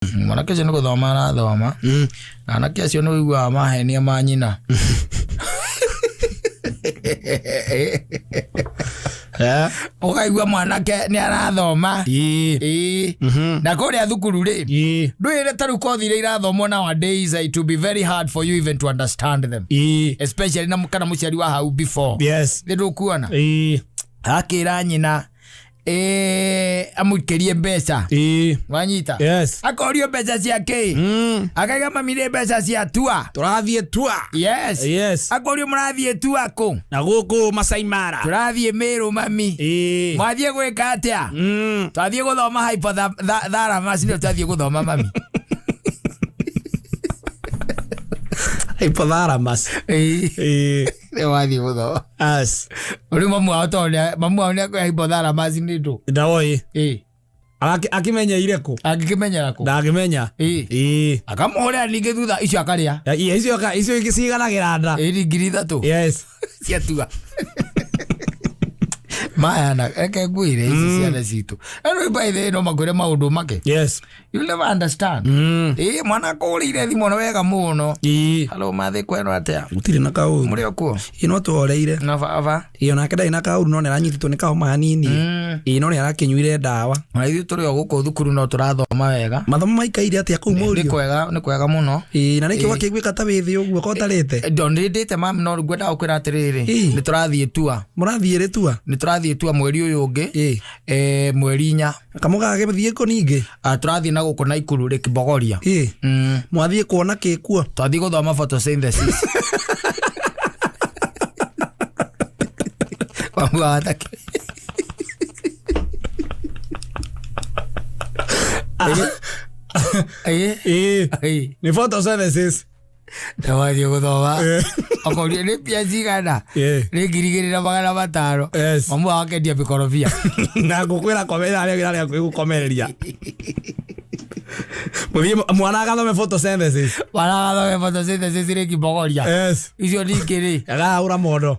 Mwanake ũcio nĩ gũthoma arathoma. Na anake acio nĩ ũiguaga mahenia ma nyina. Ũkaigua mwanake nĩ arathoma. Ĩĩ. Na kũrĩa thukuru rĩ, ndwĩre ta rĩu kothi iria irathomwo nowadays, it will be very hard for you even to understand them. Especially na kana mũciari wa hau before. Nĩ ndũkuona. Akĩra nyina amũikĩrie mbeca. Wanyita? Yes. Akorio mbeca cia kĩ? Akaiga mami nĩ mbeca cia tua. Tũrathiĩ tua. Yes. Yes. Akorio mũrathiĩ tua kũ? Na gũkũ Masai Mara. Tũrathiĩ Mĩrũ mami. Mwathiĩ gwĩka atĩa? Twathiĩ gũthoma hypothalamus nĩyo twathiĩ gũthoma mami. Hypothalamus. Nĩ wathiĩ gũthoma. As. Rĩu mamu wao tondũ mamu wao nĩ akwĩ hypothalamus nĩ ndũ. Ndaoĩ. Akĩmenyeire kũ? Angĩkĩmenyera kũ? Ndangĩmenya. Akamũhũrĩra ningĩ thutha icio akarĩa. Icio icio ciganagĩra nda. Ĩĩ 3,000. Yes. Ciatua. Mayana reke ngwĩre ici ciana citũ. Na rĩu by the way no makwĩre maũndũ make. Yes. You never understand. Ĩĩ mwana akũhũrĩire thimũ na wega mũno. Hello mathĩ kweno atĩa? Gũtirĩ na kaũru. Mũrĩ o kuo? Ĩĩ no tũhoreire. Na baba? Ĩĩ onake ndarĩ na kaũru no nĩ aranyitĩtwo nĩ kahoma hanini. Ĩĩ no nĩ arakĩnyuire ndawa. Ona ithuĩ tũrĩ o gũkũ thukuru no tũrathoma wega. Mathomo maikaire atĩa kũu Nĩ mũriũ? kwega, nĩ kwega mũno. Ĩĩ na nĩkĩ wakĩiguĩka ta wĩ thĩ ũguo ko ũtarĩte? Ndonĩndĩte mami no ngwendaga gũkwĩra atĩrĩrĩ, nĩ tũrathiĩ tua. Mũrathiĩ rĩ tua? Nĩ tũrathiĩ tua mweri ũyũ ũngĩ. Mweri 4. Kamũgagĩthiĩ kũ ningĩ? Tũrathiĩ na gũkũ Naikuru Lake Bogoria. Mwathiĩ kuona kĩ kuo? Twathiĩ gũthoma photosynthesis. Mamu wa atake. Nĩ photosynthesis. Ndawathiĩ gũthoma. Akorio nĩ mbia cigana? Nĩ 2500. Yes. Mamu wao akendia mĩkorobia. Na ngũkwĩra komera arĩa arĩa hakuhĩ gũkomereria. Mũthiĩ mwana agathome photosynthesis. Mwana agathome photosynthesis rĩ Kibogoria. Yes. Icio ningĩ rĩ. Agahũra mondo.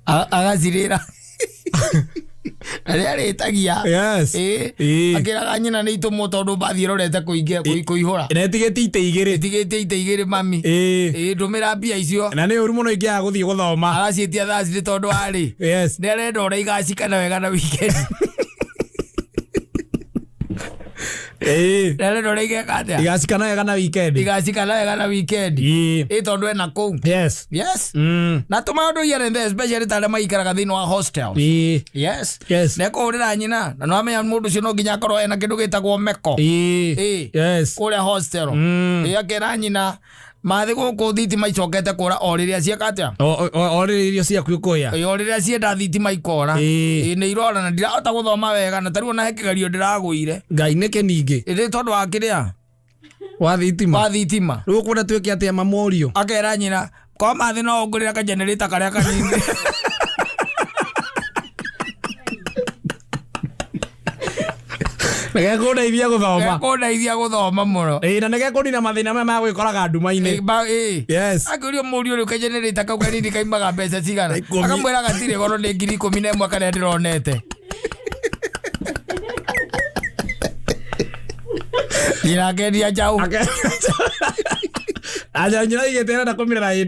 Agacirĩra. Arĩa arĩtagia. Yes. Ĩĩ. Akĩraga nyina nĩ itũmwo tondũ mbathi ĩrorete kũihũra. Na ĩtigĩtie itĩ igĩrĩ. Ĩtigĩtie itĩ igĩrĩ mami. Ĩĩ ndũmĩra mbia icio. Na nĩ ũru mũno ingĩaga gũthiĩ gũthoma. Araciĩtia Thursday tondũ arĩ. Yes. Nĩ arenda ũrĩa igacikana wega na weekend. Ĩĩ. Nĩ arenda ũrĩa igeka atĩa? Igacikana wega na weekend. Igacikana wega na weekend. Ĩĩ. Ĩĩ tondũ ena kũu. Yes. Yes. Na tũmaũndũ here and there especially ta arĩa maikaraga thĩinĩ wa hostel. Ĩĩ. Yes. Yes. Nĩ ekũhũrĩra nyina na nĩwamenya mũndũ ũcio no nginya akorwo ena kĩndũ gĩtagwo meko. Ĩĩ. Ĩĩ. Yes. Kũrĩa hostel. Ĩĩ akera nyina mathĩ gũkũ thitima icokete kũra o rĩrĩa cieka atĩa? O rĩrĩa irio ciaku ũkũrĩa. Ĩĩ o rĩrĩa cienda thitima ikora. Ĩĩ. Ĩĩ nĩ irora na ndirahota gũthoma wega na tarĩu ona he kĩgerio ndĩragũire. Ngai nĩkĩ ningĩ? Ĩĩ tondũ wa kĩrĩa? Wa thitima. Wa thitima. Rĩu ũkwenda twĩke atĩa mamũriũ? Akera nyina kwa mathĩ no ũngũrĩra ka generator karĩa kanini. Nĩgekũndeithia gũthoma. Nĩgekũndeithia gũthoma mũno. Ĩĩ na nĩgekũnina mathĩna maya ma gwĩkoraga nduma-inĩ. Yes. Akĩũrio mũriũ rĩu kagenerator kau kanini kaimaga mbeca cigana? Akamwĩra gatirĩ goro nĩ 11,000 karĩa ndĩronete. Nyina akendia njaũ. Aja nyina igĩte ĩrenda kũmĩrera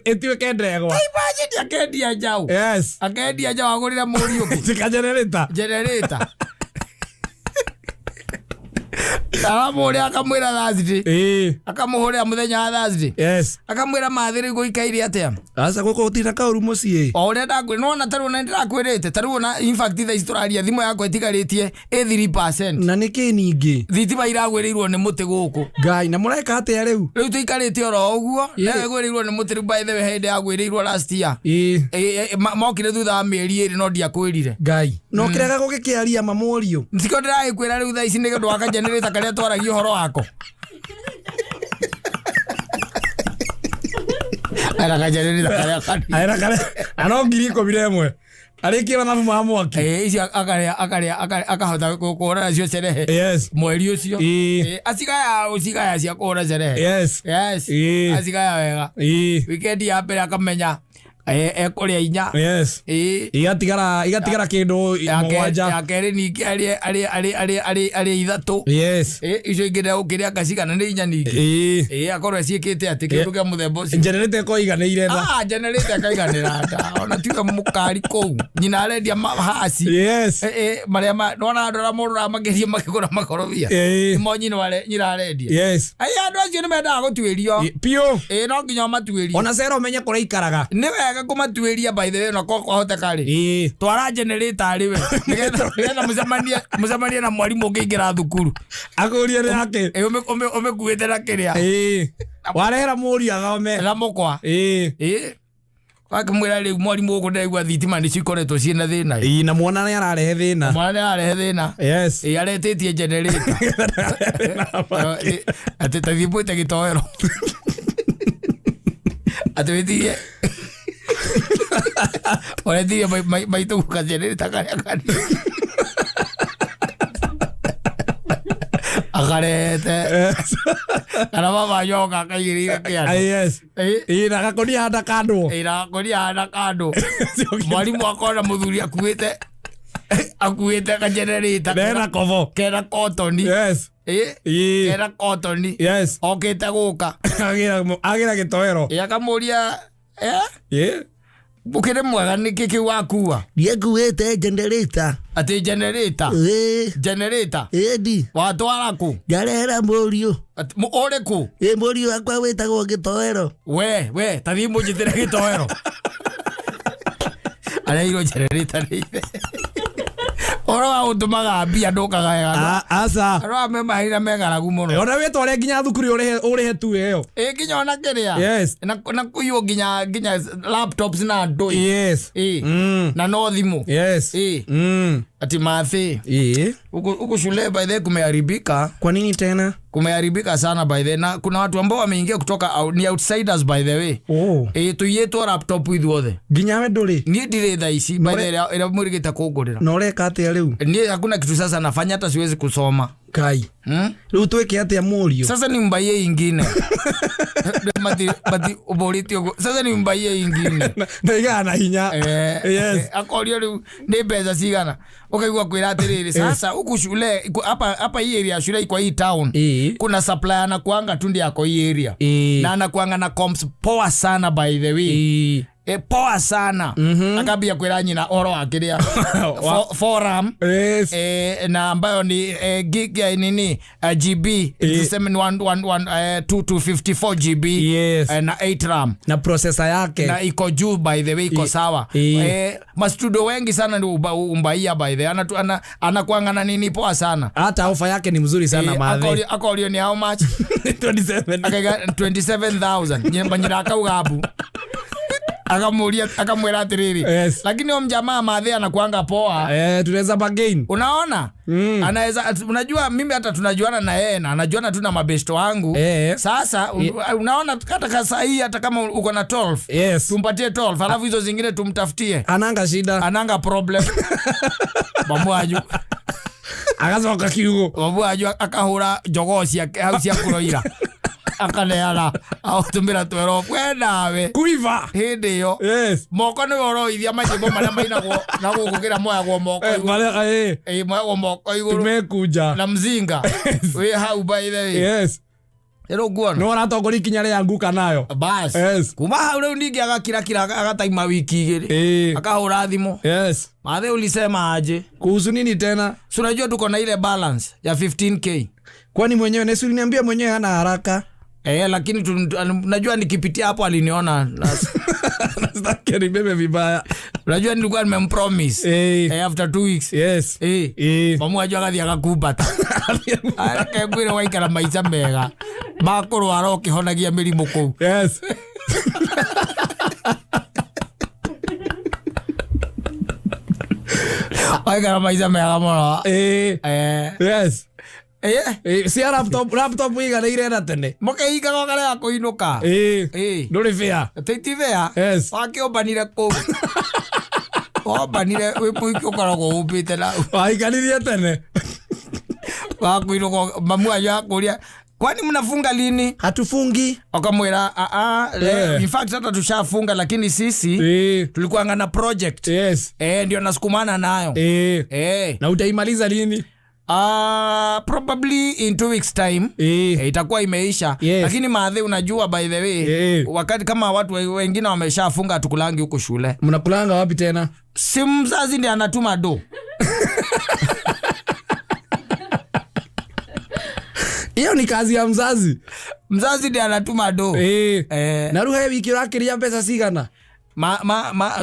ĩtuĩke ndegwa. Imagine akendia njaũ. Yes. Akendia njaũ agũrĩre mũriũ kĩ? Kagenerator. Generator. Aramũrĩa akamwĩra Thursday. Ĩĩ. Akamũhũrĩra mũthenya wa Thursday. Yes. Akamwĩra mathĩ rĩu gũikaire atĩa? Aca gũkũ gũtirĩ na kaũru mũciĩ. O ũrĩa ndakwĩra nĩwona tarĩu ona nĩndĩrakwĩrĩte tarĩu ona in fact thaa ici tũraria thimũ yakwa ĩtigarĩtie ĩ 3%. Na nĩkĩ ningĩ? Thitima iragwĩrĩirwo nĩ mũtĩ gũkũ. Ngai na mũreka atĩa rĩu? Rĩu tũikarĩte oro ũguo nayo ĩgwĩrĩirwo nĩ mũtĩ rĩu by the way hĩndĩ yagwĩrĩirwo last year. Ĩĩ. Mokire thutha wa mĩeri 2 no ndiakwĩrire. Ngai. No kĩrega gũgĩkĩaria mamũriũ. Tikio ndĩragĩkwĩra rĩu thaa ici nĩ ũndũ wa kagenerator karĩa twaragia ũhoro wako. Ena kagenerator karĩa kanini. Ena karĩa na no 11,000. Arĩkie mathabu ma mwaki. Ĩĩ icio akarĩa akarĩa akahota kũhũra nacio cerehe. Yes. Mweri ũcio. Ĩĩ. Acigaya ũcigaya cia kũhũra cerehe. Yes. Yes. Ĩĩ. Acigaya wega. Ĩĩ. Weekend ya mbere akamenya. Ekũrĩa 4. Yes. Ĩĩ. Igatigara kĩndũ 7. Ya kerĩ ningĩ arĩe arĩe arĩe arĩe arĩe arĩe 3. Yes. Ĩĩ, icio ingĩ ndegũkĩrĩa anga cigana nĩ 4 ningĩ. Ĩĩ. Ĩĩ, akorwo ciĩkĩte atĩ kĩndũ kĩa mũthemba ũcio. Generator ĩkorwo ĩiganĩire tha. Ah, generator ĩkaiganĩra nda. Ona tiwe mũkari kũu. Nyina arendia mahaci. Yes. Ĩĩ, marĩa nĩwona andũ arĩa morũraga makĩria makĩgũra makorobia. Ĩĩ. Nĩmo nyina arendia. Yes. Ai, andũ acio nĩmendaga gũtuĩrio. Piũ. Ĩĩ, no nginya ũmatuĩrie. Ona cera ũmenye kũrĩa ikaraga. Nĩ wega kũmatuĩria by the way, na kwahoteka rĩ. Ĩĩ. Twara generator arĩ we. Nĩgetha mũcemanie na mwarimũ ũngĩingĩra thukuru. Akũrie nĩ yake. Ĩĩ, ũmĩkuĩte na kĩrĩa. Ĩĩ. Warehera mũriũ athome. Na mũkwa. Ĩĩ. Ĩĩ. Wakĩmwĩra rĩu mwarimũ gũkũ ndĩraigua thitima nĩ cikoretwo ciĩna thĩna. Ĩĩ, na mwana nĩ ararehe thĩna. Mwana nĩ ararehe thĩna. Yes. Ĩĩ, aretĩtie generator. Atĩ ta thiĩ mwĩte gĩtoero. Atĩ wĩtirie. Ũretirie maitũ ka generator karĩa kanini. Akarehete. Kana baba nyoka akaigĩrĩire kĩande. Yes. Ĩĩ. Ĩĩ, na gakonia handa kandwo. Ĩĩ, na gakonia handa kandwo. Mwarimũ akona mũthuri akuĩte ka generator. Nena kobo. Kena kotoni. Yes. Ĩĩ. Ĩĩ. Kena kotoni. Yes. Okĩte gũka. Agĩra gĩtoero. Ĩĩ, akamũria, Ĩĩ. Ũkĩrĩ mwega nĩkĩ kĩu wakua? Ndiakuĩte generator. Atĩ generator? Ĩĩ. Generator? Ĩndi. Watwara kũ? Ndarehera mũriũ. Atĩ, ũrĩ kũ? Ĩĩ, mũriũ wakwa wĩtagwo gĩtoero. We, ta thiĩ mũnjĩtĩre gĩtoero. Areheirwo generator nĩ ithe. Ũhoro wa gũtũmaga mbia ndũkaga wega. Aca. Andũ aya me mahĩra me ng'aragu mũno. Ona wĩtware nginya thukuru ũrĩhe tu ĩyo. Ĩĩ, nginya ona kĩrĩa. Yes. Na kũiywo nginya laptops na ndũĩ. Yes. Ĩĩ. Mm. Na no thimũ. Yes. Ĩĩ. Mm. Ati mathi. Ĩĩ. Huku shule by the way kumeharibika. Kwa nini tena? Kumeharibika sana by the way. Na kuna watu ambao wameingia kutoka ni outsiders by the way. Oh. Ĩĩ, tũiyĩtwo laptop ithuothe. Nginya we ndũrĩ? Niĩ ndirĩ thaa ici by the way, ĩrĩa mwĩrĩgĩte kũngũrĩra. Na ũreka atĩa rĩu? Niĩ hakuna kitu sasa nafanya, hata siwezi kusoma. Kai. Rĩu twĩke atĩa mũriũ? Sasa ni mbaie ingine. Mati ũbũrĩte ũguo. Sasa ni mbaie ingine. Ndaigaga na hinya. Yes. Akorio rĩu nĩ mbeca cigana. Ũkaigua kwĩra atĩrĩrĩ, sasa huku shule, hapa hii area shule iko hii town. Ĩĩ. Kuna supplier anakuanga tu ndiye ako hii area. Ĩĩ. Na anakuanga na comps poa sana by the way. Ĩĩ. Poa sana. Akambia kwĩra nyina ũhoro wa kĩrĩa. Forum. Yes. Na ambayo ni gig ya nini, GB, seven one one one, two two fifty four GB. Yes. Na 8 RAM. Na processor yake. Na iko juu by the way, iko sawa. Mastudio wengi sana ndio umbaia by the way. Anakuanga na nini poa sana. Hata ofa yake ni mzuri sana maadhe. Akorio ni how much? 27. Akaiga 27,000. Nyemba nyina akauga hapo. Akamuulia, akamwira atiriri. Yes. Lakini huyo mjamaa maadhe anakuanga poa. Tunaweza bargain. Unaona? Anaweza, unajua mimi hata tunajuana na yeye na anajuana tu na mabesto wangu. Sasa, unaona hata kasa hii hata kama uko na 12. Yes. Tumpatie 12, alafu hizo zingine tumtafutie. Ananga shida. Ananga problem. Mamwaju. Agacoka kiugo. Mamwaju akahura jogoo ciake hau cia kũroira. Akaneana aũtũmĩra twero we nawe. Kuiva. Hĩndĩ ĩyo. Yes. Moko nĩwe ũroithia manyĩmbo marĩa mainagwo na gũkũ kĩrĩa moyagwo moko igũrũ. Marĩa, Moyagwo moko igũrũ. Tumekuja. Na mzinga. Wĩ hau by the way. Yes. Ĩrũ nguona? No ũratongoria ikinya rĩa nguka nayo. Bas. Yes. Kuma hau rĩu ningĩ agakirakira agataima wiki igĩrĩ. Akahũra thimũ. Yes. Mathe ulisema aje? Kuhusu nini tena? Si unajua tuko na ile balance ya 15K. Kwani mwenyewe Nesu uliniambia mwenyewe hana haraka. Lakini unajua nikipitia hapo aliniona. Sitaki anibebe vibaya. Unajua nilikuwa nimempromise. After 2 weeks. Yes. Mamu ajua agathi agakumbata. Areke ngwire waikara maica mega. Makũrwara ũkĩhonagia mĩrimũ kũu. Yes. Waikara maica mega mũno. Yes. Cia laptop iganĩire na tene. Mũkĩhingaga ũkarega kũinũka. Ndũrĩ fair. Ti fair. Yes. Wakĩũmbanire kũu. Wombanire wĩ mũingĩ ũkoragwo ũmbĩte na Waikaririe tene. Wakuinũka mamu anyu akũria Kwani mnafunga lini? Hatufungi. Wakamwira Eh. in fact hata tushafunga, lakini sisi tulikuanga na project. Yes. Ndio nasukumana nayo. Na utaimaliza lini? Probably in 2 weeks time. Itakuwa imeisha. Lakini maadhi, unajua, by the way, wakati kama watu wengine wameshafunga, hatukulangi huku shule. Mnakulanga wapi tena? Si mzazi ndiye anatuma do? Hiyo ni kazi ya mzazi. Mzazi ndiye anatuma do. Na rĩu he wiki ũrakĩria mbeca cigana?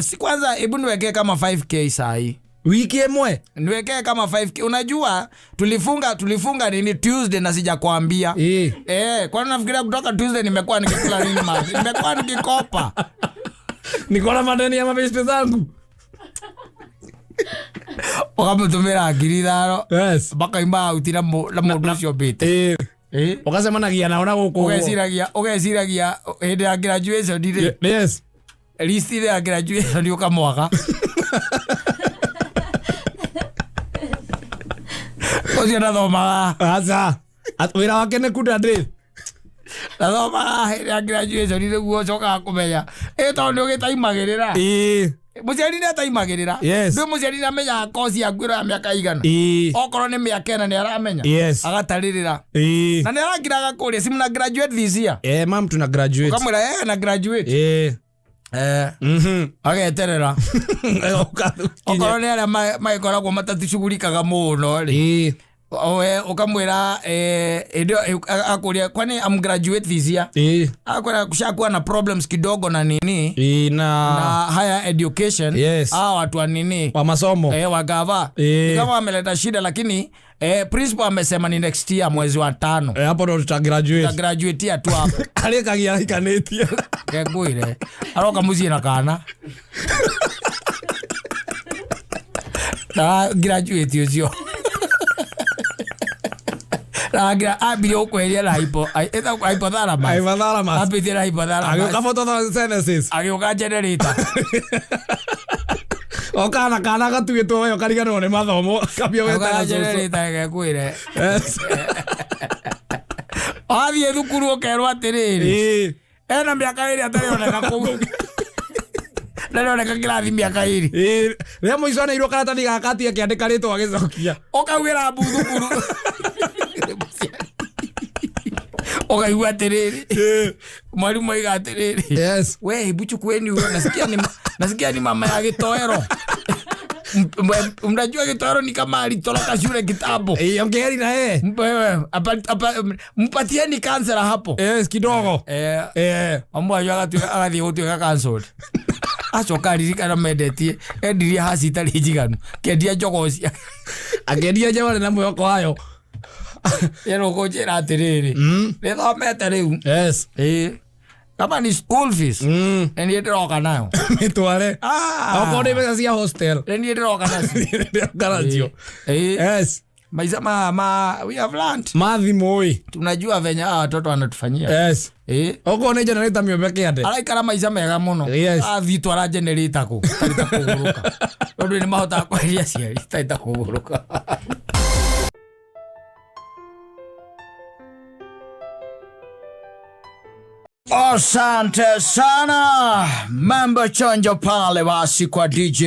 Si kwanza hebu niwekee kama 5K sahi. Wiki ĩmwe? Niwekee kama 5K. Unajua tulifunga nini Tuesday na sijakwambia. Kwani nafikiria kutoka Tuesday nimekuwa nikikula nini, mazi? Nimekuwa nikikopa. Niko na madeni ya mabeshte zangu. Ũkamũtũmĩra 5,000. Makaima auti na mũndũ ũcio mbĩte. Ũgacemanagia nao na gũkũ ũguo. Ũgeciragia hĩndĩ ya graduation rĩ, list ile ya graduation ũkamwaga ũcio ndathomaga. Aca. Wĩra wake nĩ kunda ndĩ. Ndathomaga hĩndĩ ya graduation nĩguo ũcokaga kũmenya ĩ tondũ nĩ ũgĩtaimagĩrĩra. Mũciari nĩ ataimagĩrĩra. Ndũ mũciari nĩ amenyaga kosi yaku ĩro ya mĩaka igana. Okorwo nĩ mĩaka 4 nĩ aramenya. Agatarĩrĩra. Na nĩ arakiraga kũrĩa, si mna graduate this year? Mam, tuna graduate. Ũkamwĩra na graduate. Ageterera. Okorwo nĩ arĩa magĩkoragwo mataticugurikaga mũno rĩ, we ũkamwĩra hĩndĩ ĩyo akũria, "Kwani am graduate this year?" Akwĩra kushakuwa na problems kidogo na nini Na na higher education. Hawa watu wa nini, wa masomo. Wagava. Ni kama wameleta shida, lakini principal amesema ni next year mwezi wa 5. Hapo ndo tuta graduate. Graduate tu hapo. Arĩkagia aikanĩtie. Kengwire aroka muciĩ na kana na graduate ũcio na ambirie gũkweheria na hypothalamus. Hypothalamus. Ambĩtie na hypothalamus. Agĩũka photosynthesis. Agĩũka generator. O kana kana gatuĩtwo we ũkariganĩrwo nĩ mathomo kambia Agĩũka wetaga cũcũ. generator gekwĩre wathiĩ thukuru ũkerwo atĩrĩrĩ, ena mĩaka 2 atarĩoneka kũu, ndarĩoneka kĩrathi mĩaka 2. Rĩrĩa mũico aneirwo karatathi gaka ati akĩandĩka rĩtwa agĩcokia. Ũkaugĩra mbu thukuru, ũkaigua atĩrĩrĩ, mwalimu aiga atĩrĩrĩ, "We, hebu chukueni huyo, nasikia ni mama ya gĩtoero. Mnajua gĩtoero ni kama alitoroka shule kitambo." Ongeri na yeye. Mpatieni counselor hapo. Yes, kidogo. Amwe agathiĩ gũtuĩka cancelled, acoka aririkana mendetie endirie haci itarĩ njiganu, kendia njogoo cia Akĩendia njama na mwĩhoko wayo. Ĩno kũnjĩra atĩrĩrĩ, nĩthomete rĩu. Ĩĩ, kama ni school fees, nĩ niĩ ndĩroka nayo. Mĩtware. Ah. Okorwo nĩ mbeca cia hostel. Nĩ niĩ ndĩroka nacio. Ndĩroka nacio. Ĩĩ. Maisha ma we have learned. Mathimũ ĩ. Tunajua venye hawa watoto wanatufanyia. Okorwo nĩ generator mĩombe kĩande. Araikara maica mega mũno. Athiĩ twara generator kũ tarĩ ta kũgũrũka, tondũ nĩ mahotaga kweheria aciari tarĩ ta kũgũrũka. Asante sana, mambo chonjo pale basi kwa DJ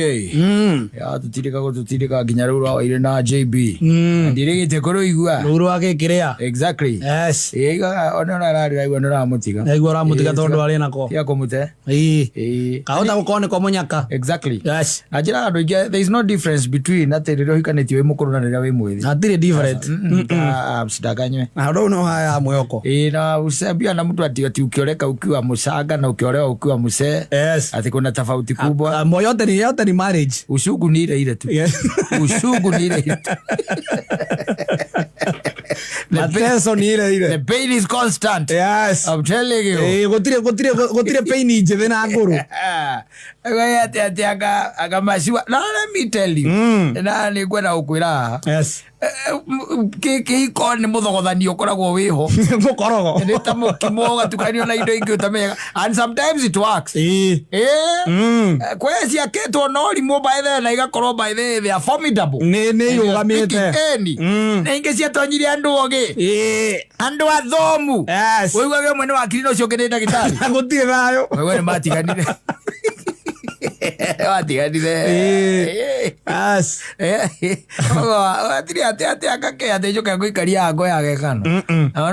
ya tutirika gututirika nginya riu rawaire na JB ndirigite kuruigua. Rũu rwa gĩkĩrĩa. Exactly. Ĩga ona arariraigua nĩ ũramũtiga. Naigua ũramũtiga tondũ arĩ nako. Tiga kũmũte. Ĩĩ. Kahota gũkorwo nĩ ko mũnyaka. Exactly. Na njĩra andũ aingĩ, there is no difference between atĩ rĩrĩa ũhikanĩtie wĩ mũkũrũ na rĩrĩa wĩ mwĩthĩ. Hatirĩ different. Msidanganywe. Na rũu no haya mwĩhoko. Ĩĩ, na usiambia na mtu ati ukioleka ukiwa msanga na ukiolewa ukiwa msee, ati kuna tofauti kubwa. Ah, yote ni marriage. Usugu ni ile ile tu. Usugu ni ile ile tu. Mateso ni ile The ile. pain is constant. I'm telling you. Gũtirĩ pain njĩthĩ na ngũrũ. Ati ati aka akamashua. Now let me tell you. Na nĩngwenda gũkwĩra haha. Kĩhiko nĩ mũthogothani ũkoragwo wĩho. Mũkorogo. Nĩ ta mũkimo ũgatukanio na indo ingĩ ũtamenyaga, and sometimes it works. Ĩĩ. Kwĩ ciakĩtwo na ũrimũ by the na igakorwo by the they are formidable. Nĩ irũgamĩte. Ĩni. Na ingĩ ciatonyire andũ ogĩ, andũ athomu. Ũiguage ũmwe nĩ wakiri na ũcio ũngĩ nĩ ndagĩtarĩ. Na gũtirĩ thayũ. Wewe nĩ matiganire, matiganire. Atirĩ atĩ akake atĩ njoke ngũikaria ngo ya gekano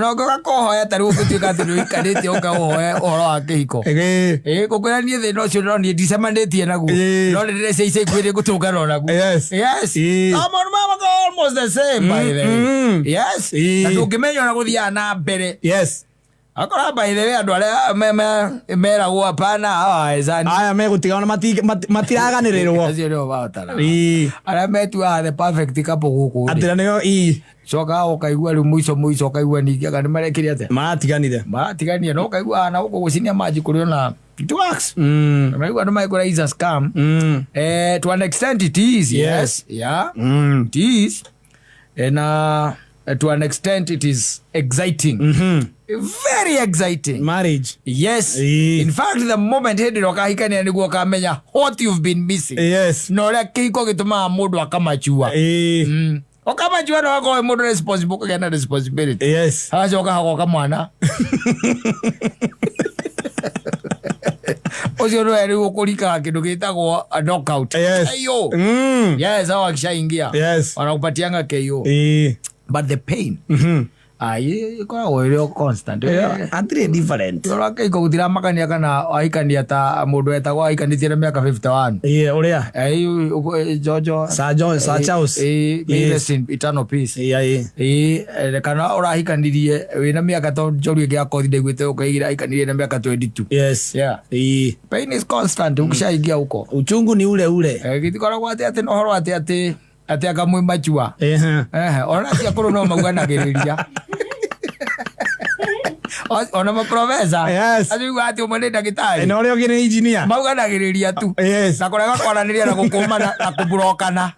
no ngoka kũhoya ta rĩu ũngĩtuĩka atĩ nĩ ũikarĩte ũke ũhoe ũhoro wa kĩhiko. Ĩĩ. Ĩ ngũkwĩra niĩ thĩna ũcio no niĩ ndicemanĩtie naguo. No nĩ ndĩrecia ica ikuhĩ nĩ ngũtũngana naguo. No maũndũ maya makoragwo almost the same, by the way. Na ndũngĩmenya ona gũthiaga na mbere. Akora by the way andũ arĩa meragwo hapana, hawa hawezani. Aya megũtigana matiraganĩrĩrwo. Acio nĩo mahotanaga. Ĩĩ. Arĩa metuaga the perfect couple gũkũ rĩ, Atĩ na nĩo ĩĩ. Coka ũkaigua rĩu mũico mũico ũkaigua ningĩ anga nĩ marekire atĩa. Maratiganire. Maratigania no ũkaigua na gũkũ gũcinia maji kũrĩ ona it works. Maigua andũ maigua is a scam. To an extent it is. Yes, yeah. It is, and to an extent it is exciting, very exciting. Marriage. Yes. Ĩĩ. In fact, the moment hĩndĩ ĩrĩa ũkahikania nĩguo ũkamenya what you've been missing na ũrĩa kĩhiko gĩtũmaga mũndũ akamachua. Ũkamachua na ũgakorwo wĩ mũndũ responsible, kũgĩa na responsibility. Hagacoka hagoka mwana ũcio nĩwe rĩu ũkũrikaga kĩndũ gĩtagwo a knockout. KO. Yes, hao akishaingia wanakupatianga KO. But the pain, ah, ĩkoragwo ĩrĩ o constant. Hatirĩ different. Ũrĩa kĩhiko gũtiramakania kana wahikania ta mũndũ wetagwo ahikanĩtie na mĩaka 51. Ĩĩ, ũrĩa Jojo. Sir John, Sir Charles. May rest in eternal peace. Ĩĩ, ĩĩ. Ĩĩ, kana ũrahikanirie wĩna mĩaka to njorua ĩngĩ ya kothi ndaiguĩte ũkaigĩra ahikanirie na mĩaka 22. Ĩĩ. Pain is constant ukishaingia huko. Uchungu ni ule ule. Gĩtikoragwo atĩ atĩ na ũhoro atĩ atĩ atĩ anga mwĩ machua. Ehe. Ehe, ona acio akũrũ no mauganagĩrĩria ona maprofesa. Acio igua atĩ ũmwe nĩ ndagĩtarĩ Na ũrĩa ũngĩ nĩ engineer. Mauganagĩrĩria tu. Na kũrega kwaranĩria na gũkũmana na kũburokana.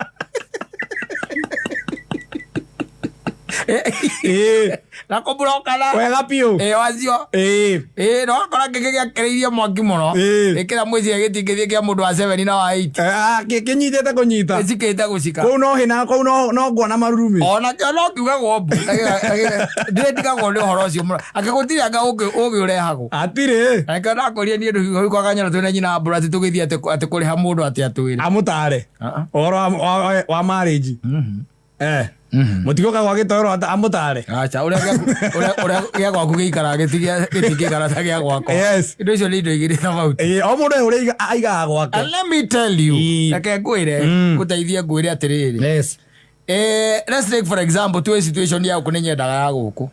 Na kũburokana. Wega biũ. Ĩ wacio. Ĩ no wakora kĩngĩ gĩakĩrĩirie mwaki mũno. Ĩkĩra mwĩciria gĩtingĩthiĩ kĩa mũndũ wa 7 na wa 8. Ah, kĩnyitĩte kũnyita. Gĩcikĩte gũcika. Kũu no hĩna kũu no nguona marurumĩ. Ona kĩo no kiugagwo mbu. Ndirĩ ndigagwo nĩ ũhoro ũcio mũno akĩgũtirĩ anga ũngĩ ũgĩ ũrehagwo. Hatirĩ. Na nĩkĩo ndakũria niĩ ndũ kwa kanyona twĩna nyina mbũra atĩ tũgĩthiĩ atĩ kũrĩha mũndũ atĩ atwĩre. Amũtare ũhoro wa marriage. Mũtigũka gwa gĩtoero amũtare. Acha ũrĩa ũrĩa gĩa gwaku gĩikaraga gĩtingĩikara ta gĩa gwakwa. Indo icio nĩ indo igĩrĩ tofauti. Ĩĩ, o mũndũ e ũrĩa aigaga gwake. And let me tell you, reke ngwĩre, ngũteithie ngwĩre atĩrĩrĩ. Let's take for example tuwe situation ya gũkũ nĩ nyendaga ya gũkũ.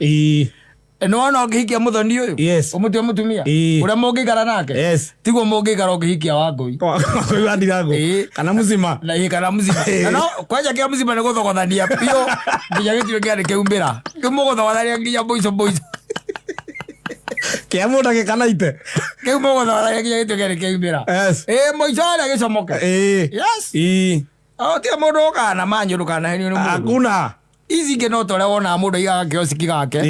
Nĩ wona ũngĩhikia mũthoni ũyũ? Ũmũtue mũtumia? Ũrĩa mũngĩikara nake? Tiguo mũngĩikara ũngĩhikia Wangũi. Kũigua ndirangũ. Kana mũcima. Na ĩ kana mũcima. Na no kwanja kĩa mũcima nĩ gũthogothania biũ nginya gĩtuĩke kĩa nĩ kĩaumĩra. Kĩu mũgũthogothania nginya mũico mũico. Kĩa mũndũ gĩkanaite. Kĩu mũgũthogothania nginya gĩtuĩke nĩ kĩaumĩra. Ĩ mũico harĩa gĩcomoke. O tiga mũndũ ũkaga na manyu ndũkanahenio nĩ mũndũ. Hakuna. Ici ingĩ no ta ũrĩa wonaga mũndũ aigaga kioski gake.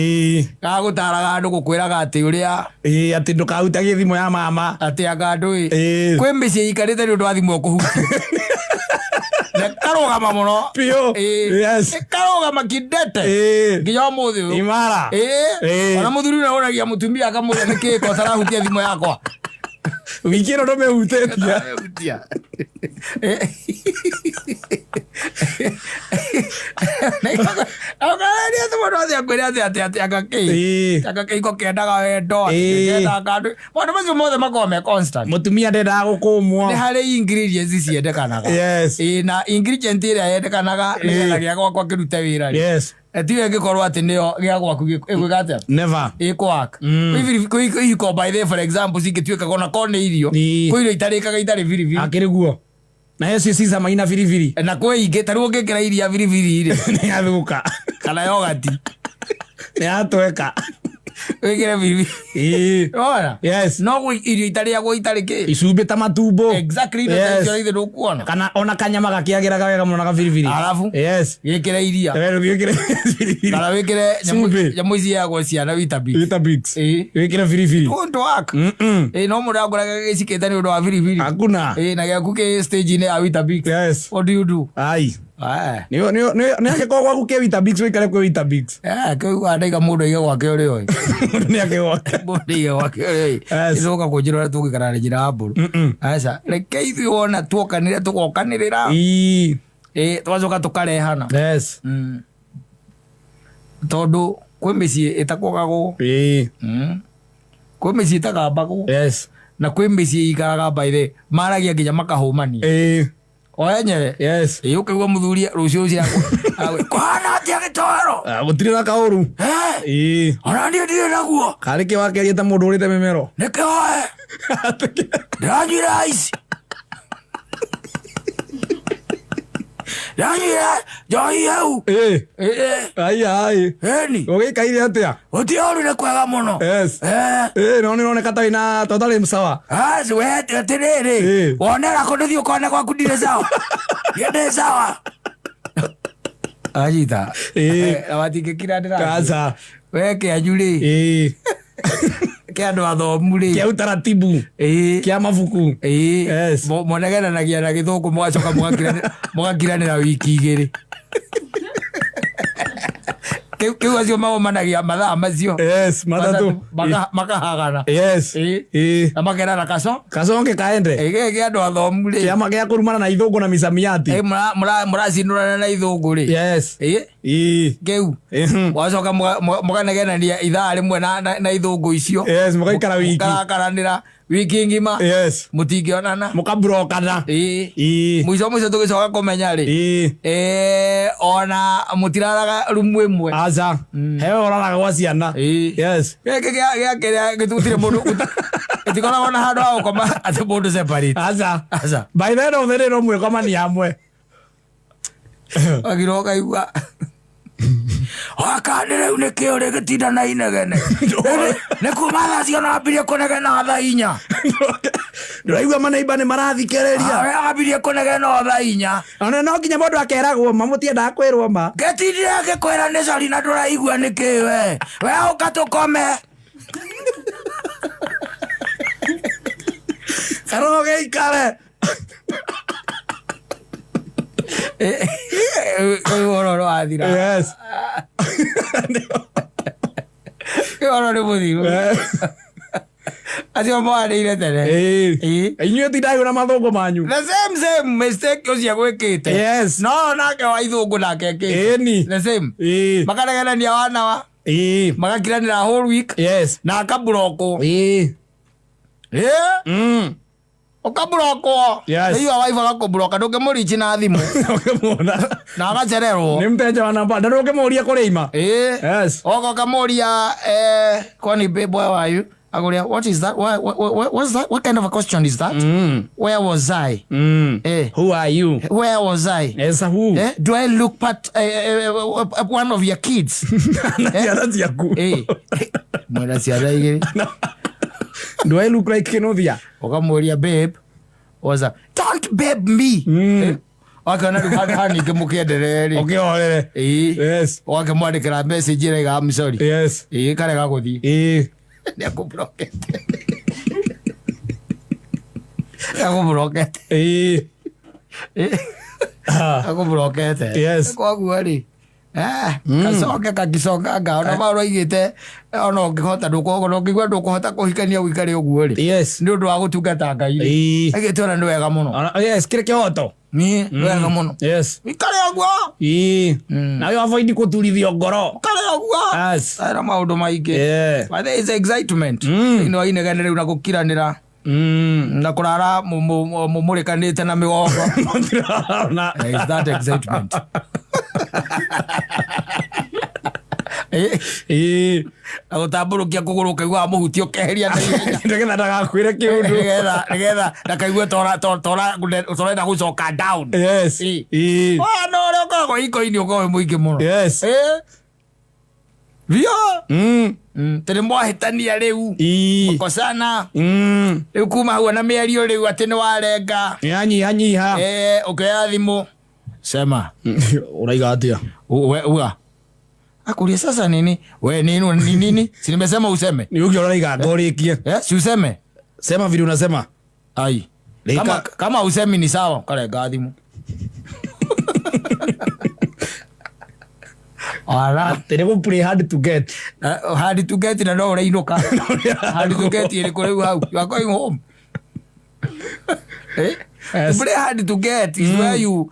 Gagũtaraga andũ gũkwĩraga atĩ ũrĩa Ĩĩ, atĩ ndũkahutagie thimũ ya mama. Atĩ anga andũ ĩ. Kwĩ mĩciĩ ikarĩte nĩ ũndũ wa thimũ ũkũhutia. Na ĩkarũgama mũno. Biũ. Ĩĩ. Ĩkarũgama kidete. Nginya ũmũthĩ ũyũ. Imara. Ĩĩ. Ona mũthuri ũrĩa ũragia mũtumia akamũria nĩkĩ ko ũtarahutia thimũ yakwa. Wiki ĩno ndũmĩhutĩtie. Hutia. Ũkageria atĩ mũndũ atĩ akwĩre atĩ atĩ atĩ anga kĩ. Anga kĩhiko kĩendaga wendo, atĩ kĩendaga andũ. Maũndũ macio mothe makoragwo me constant. Mũtumia ndendaga gũkũmwo. Nĩ harĩ ingredients ciendekanaga. Ĩĩ, na ingredient ĩrĩa yendekanaga nĩgetha gĩa gwakwa kĩrute wĩra rĩ. Tiwe ĩngĩkorwo atĩ nĩyo gĩa gwaku ĩgwĩka atĩa? Never. Ĩkũwork. Kwĩ ihiko by the way, for example cingĩtuĩkaga ona korwo nĩ irio. Kwĩ irio itarĩkaga itarĩ biribiri. Akĩrĩ guo. Na cio cicama ina biribiri. Na kwĩ ingĩ ta rĩu ũngĩkĩra iria biribiri rĩ. Nĩ yathũka. Kana yogati. Nĩ yatweka. Wĩkĩre biribiri. Ĩĩ. Wona? Yes. No gwĩ irio itarĩagwo itarĩ kĩ. Icumbĩ ta matumbo. Exactly indo ta Yes. icio ithe ndũkuona. Kana ona kanyama gakĩagĩraga wega mũno na gabiribiri. Arabu? Yes. Gĩkĩre iria. Wewe wĩkĩre biribiri. Kana wĩkĩre Cumbĩ. nyamũ ici yagwo ciana Weetabix. Weetabix. Ĩĩ. Wĩkĩre biribiri. Won't work. Mm-mm. Ĩĩ no mũndũ akoraga gĩcikĩte nĩ ũndũ wa biribiri. Hakuna. Ĩĩ na gĩaku kĩ stage-inĩ ya Weetabix. Yes. What do you do? Ai. Ah. Nĩ nĩ nĩ angĩkorwo gwaku kĩ Weetabix wĩikare kwĩ Weetabix. Eh, kĩu andaiga mũndũ aige gwake ũrĩa ũĩ. Mũndũ nĩ ake gwake. Mũndũ aige gwake ũrĩa ũĩ. Yes. Ithuĩ kũnjĩra ũrĩa tũgũikara na njĩra ya mbũrũ. Mm-mm. Aca, reke ithuĩ wona tuokanĩra tũgokanĩrĩra. Ĩĩ. Ĩĩ, tũgacoka tũkarehana. Yes. Tondũ kwĩ mĩciĩ ĩtakogagwo. Ĩĩ. Kwĩ mĩciĩ ĩtagambagwo. Yes. Na kwĩ mĩciĩ ikaraga by the maragia nginya makahũmania. Ĩĩ. O enyewe. Yes. Ĩĩ ũkaigua mũthuri rũciũ rũciũ kũhana atĩa gĩtoero? Ah, gũtirĩ na kaũru. Eh, Ĩĩ. ona niĩ ndirĩ naguo. Karĩ kĩ wakeria ta mũndũ ũrĩte mĩmero. Nĩkĩoe. Ndĩranyuire ice. Ndĩranyuire njohi hau. Ĩĩ. Ĩĩ. Ai ai. Ĩni. Ũgĩikaire atĩa? Gũtirĩ ũru nĩ kwega mũno. Yes. Eh. Ĩĩ no nĩroneka ta wĩna ta ũtarĩ sawa. Asi we atĩrĩrĩ. Ĩĩ. Wonera kũndũ thiĩ ũkone gwaku ndirĩ sawa. Niĩ ndĩ sawa. Anyita. Ĩĩ. Na matingĩkiranĩra. Aca. We kĩanyu rĩ. Ĩĩ. Kĩa andũ athomu rĩ. Kĩa utaratibu. Ĩĩ. Kĩa mabuku. Ĩĩ. Yes. Mũnegenanagia na gĩthũngũ mũgacoka mũgakiranĩra wiki igĩrĩ. Kĩu kĩu acio magomanagia mathaa macio. Yes, matatũ. Makahagana. Yes. Ĩĩ. Ĩĩ. Na makerana kaco. Kaconge kaende. Ĩĩ gĩkĩ kĩa andũ athomu rĩ. Kĩama gĩa kũrumana na ithũngũ na misamiati. Ĩĩ mũracindũrana na ithũngũ rĩ. Yes. Ĩĩ. Ĩĩ. Kĩu. Ĩhũ. Mũgacoka mũkanegenania ithaa rĩmwe na ithũngũ icio. Yes, mũgaikara wiki. Mũkarakaranĩra wiki ng'ima. Yes. Mũtingĩonana. Mũkaburokana. Ĩĩ. Ĩĩ. Mũico mũico tũgĩcoka kũmenya rĩ. Ĩĩ. Ĩĩ, ona mũtiraraga rumu ĩmwe. Aca. Hewe ũraraga gwa ciana. Ĩĩ. Yes. Gĩkĩ gĩa kĩrĩa gĩtutire mũndũ gĩtikoragwo na handũ ha gũkoma atĩ mũndũ separate. Aca. Aca. By the end of the day no mwĩkomania hamwe. Wagirwo ũkaigua wakani rĩu nĩkĩ ũrĩ gĩtinda na inegene. Nĩ kuma thaa cigana wambirie kũnegena thaa inya. Ndũraigua maneiba nĩ marathikĩrĩria. Wambirie kũnegena o thaa inya. Ona no nginya mũndũ akeragwo ma mũtiendaga kwĩrwo ma. Ngĩtindire ngĩkwĩra nĩ cori na ndũraigua nĩkĩ we. We ũka tũkome. Kana ũgĩikare. Rĩu ũhoro nĩ wathira. Yes. Ũhoro nĩ mũthiru. Acio moanĩire tene. Ĩĩ. Ĩĩ. Inyuĩ tindai na mathũngũ manyu. The same mistake ũcio gwĩkĩte. Yes. No nake wa ithũngũ nake ekĩte. Ĩni. The same. Ĩĩ. Makanegenania wanawa. Ĩĩ. Magakiranĩra whole week. Yes. Na akaburokwo. Ĩĩ. Ĩĩ. Ũkaburokwo. Yes. Rĩu waifu agakũburoka ndũngĩmũrichi na thimũ. Ũkĩmuona. Na agacererwo. Nĩ mteja wa namba. Na ndũngĩmũria kũrĩ ima. Ĩĩ. Yes. Oka ũkamũria kwani babe where are you? Akũria what is that? What's that? What kind of a question is that? Where was I? Eh. Who are you? Where was I? Yes, who? Eh? Do I look part one of your kids? Na ciana ciaku. Eh. Mwena ciana igĩrĩ. Do I look like Kenothia? Ũkamũria babe, what's up? Don't babe me. Eh? Wakĩona rĩu handũ haningĩ mũkĩenderee rĩ. Ũkĩhorere. Ĩĩ. Yes. Ũgakĩmwandĩkĩra message ĩraiga I'm sorry. Yes. Ĩĩ karega gũthiĩ. Ĩĩ. Nĩakũblokete. Nĩakũblokete. Ĩĩ. Ah. Akũblokete. Yes. Koguo rĩ kacoke kakicokanga ona Paũlũ aigĩte ona ũngĩhota ndũkũigua ndũkũhota kũhikania ũikare ũguo rĩ Yes. nĩ ũndũ wa gũtungata Ngai rĩ Ĩĩ. aigĩte ona nĩ wega mũno Ona- Yes, kĩrĩ kĩhoto. nĩ wega mũno Yes. ikare ũguo Ĩĩ. Nawe avoid kũturithio ngoro. ikare ũguo Yes. era maũndũ maingĩ Yeah. But there is excitement thĩinĩ wa inegene rĩu na gũkiranĩra na kũrara mũmũrĩkanĩte na mĩgongo. Mũtirarona. There is that excitement. Ĩĩ. Na gũtambũrũkia kũgũrũ ũkaigua mũhuti ũkeheria na ihenya. Nĩgetha ndagakwĩre kĩũndũ. Nĩgetha ndakaigue torenda gũcoka down. Yes. Ĩĩ. Ĩĩ. Wa, no ũrĩa ũkoragwo iko-inĩ ũkoragwo wĩ mũingĩ mũno. Yes. Ĩĩ. Biũ. Mm. Tondũ mwahĩtania rĩu Ii. kosana Mm. rĩu kuma hau na mĩario rĩu atĩ nĩ warenga. Nĩyanyihanyiha. Eh, ũkĩoya thimũ sema. Ũraiga atĩa? We uga akuria sasa nini we nini ni nini, si nimesema useme. Nĩ ũkĩ ũraiga ngorĩkie. Eh, si useme. Sema vile unasema. Ai. Rĩka- Kama usemi ni sawa, karenga thimũ. Ara. Atĩ nĩ gũ play hard to get. Hard to get na no ũrainũka. Hard to get ĩrĩkũ rĩu hau? You are going home. Eh? Yes. To play hard to get is where you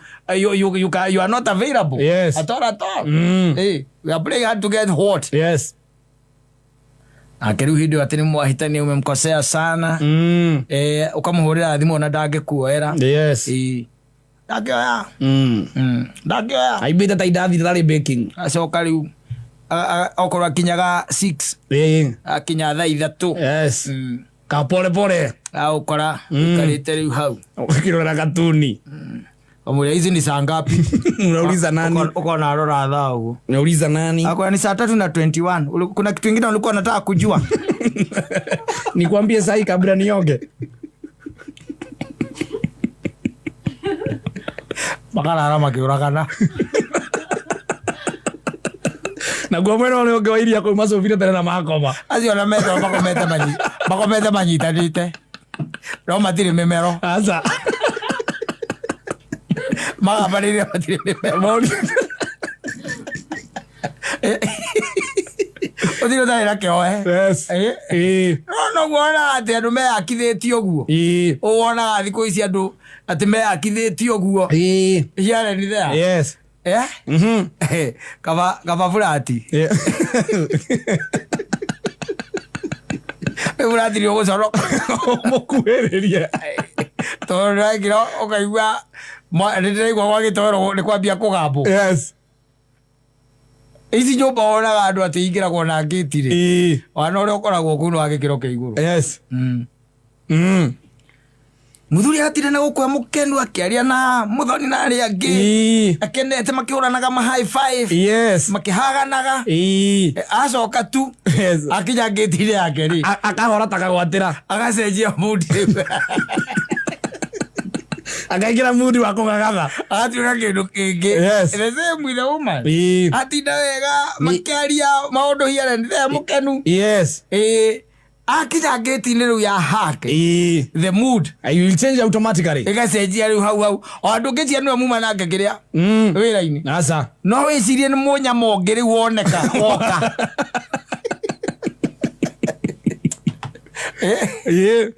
are not available. Yes. At all, at all. Mm. Eh, we are playing hard to get what? Yes. Nake rĩu hĩndĩ ĩyo atĩ nĩ mwahĩtania, umemkosea sana. Mm. Eh, ũkamũhũrĩra thimũ ona ndangĩkuoera. Yes. Ĩĩ. Ndangĩoya. Mm. Ndangĩoya. Aimbĩte ta indathi rĩtarĩ baking. Acoka rĩu okorwo akinyaga 6, Ĩĩ. akinya thaa 3. Yes. Ka pole pole. Agũkora ikarĩte rĩu hau. Ũkĩrora katuni. Ũmwĩra hizi ni saa ngapi? Unauliza nani? Ũkona arora thaa ũguo. Unauliza nani? Akwambia ni saa 3:21. Kuna kitu ingine ulikuwa unataka kujua? Nikwambie sahi kabla nioge. Makarara makĩũragana. Naguo mwena ũrĩa ũngĩ wa iria kũu macũbire tene na makoma. Acio ona metwo makomete manyitanĩte no matirĩ mĩmero. Aca. Magambanĩire matirĩ mĩmero. Ũtirĩ ũtarĩ na kĩohe. Yes. Eh. Ĩĩ. No noguo wonaga atĩ andũ meyakithĩtie ũguo. Ĩĩ. Wonaga thikũ ici andũ atĩ meyakithĩtie ũguo. Ĩĩ. Here and there. Yes. Eh? Mhm. Kaba burati. Yeah. Rĩu burati nĩ ũgũcoroka. Mũkuhĩrĩrie. Tondũ ndĩraingĩra ũkaigua nĩ ndĩraigua gwa gĩtoero nĩ kwambia kũgambwo. Yes. Ici nyũmba wonaga andũ atĩ ingĩragwo na ngĩti rĩ. Ĩĩ. Wana ũrĩa ũkoragwo kũu nĩ wa gĩkĩro kĩa igũrũ. Yes. Mm. Mũthuri agatire na gũkua mũkenu akĩaria na mũthoni na arĩa angĩ. Ĩĩ. Akenete makĩhũranaga ma high five. Yes. Makĩhaganaga. Ĩĩ. Acoka tu. Yes. Akinya ngĩti-inĩ yake rĩ. Akahora ta kagwatĩra. Agacenjia mood rĩu. Akaingĩra mood wa kũgagatha. Agatuĩka kĩndũ kĩngĩ. Yes. The same with the woman. Ĩĩ. Atinda wega makĩaria maũndũ here and there mũkenu. Yes. Ĩĩ. Akinya ngĩti-inĩ rĩu ya hake. Ĩĩ. The mood. I will change automatically. Ĩgacenjia rĩu hau hau. O andũ ngĩcia nĩwe muma nake kĩrĩa. Mm. Wĩra-inĩ. Aca. No wĩcirie nĩ mũnyama ũngĩ rĩu woneka woka. Ĩĩ.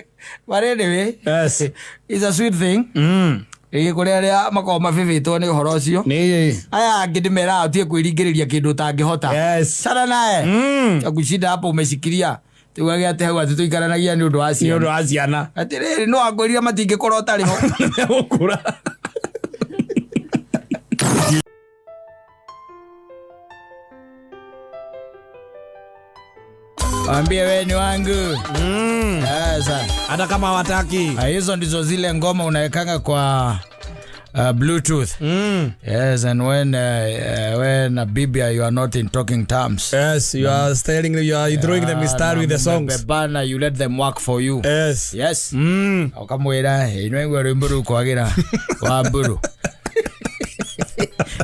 But anyway, Yes. it's a sweet thing. Mm. Ĩĩ kũrĩ arĩa makoragwo mabĩbĩtwo nĩ ũhoro ũcio. Nĩ. Aya angĩ ndĩmeraga ũtige kwĩringĩrĩria kĩndũ ũtangĩhota. Yes. Chana naye. Mm. Akushinda hapo umeshikilia. Tugage atĩ hau atĩ tũikaranagia nĩ ũndũ wa Nĩ ciana. ũndũ wa ciana. Atĩrĩrĩ no angwĩrire matingĩkorwo ũtarĩ ho. Gũkũra. Waambie wewe ni wangu. Mm. Sasa. Hata kama hawataki. Hizo ndizo zile ngoma unawekanga kwa Bluetooth. Mm. Yes, and when Bibia you are not in talking terms. Yes, you are styling, you are throwing the mistari with the songs. Bana, you let them work for you. Yes. Yes. Mm. Ukamwira ino rwimbo rũu kwagira wa mburu.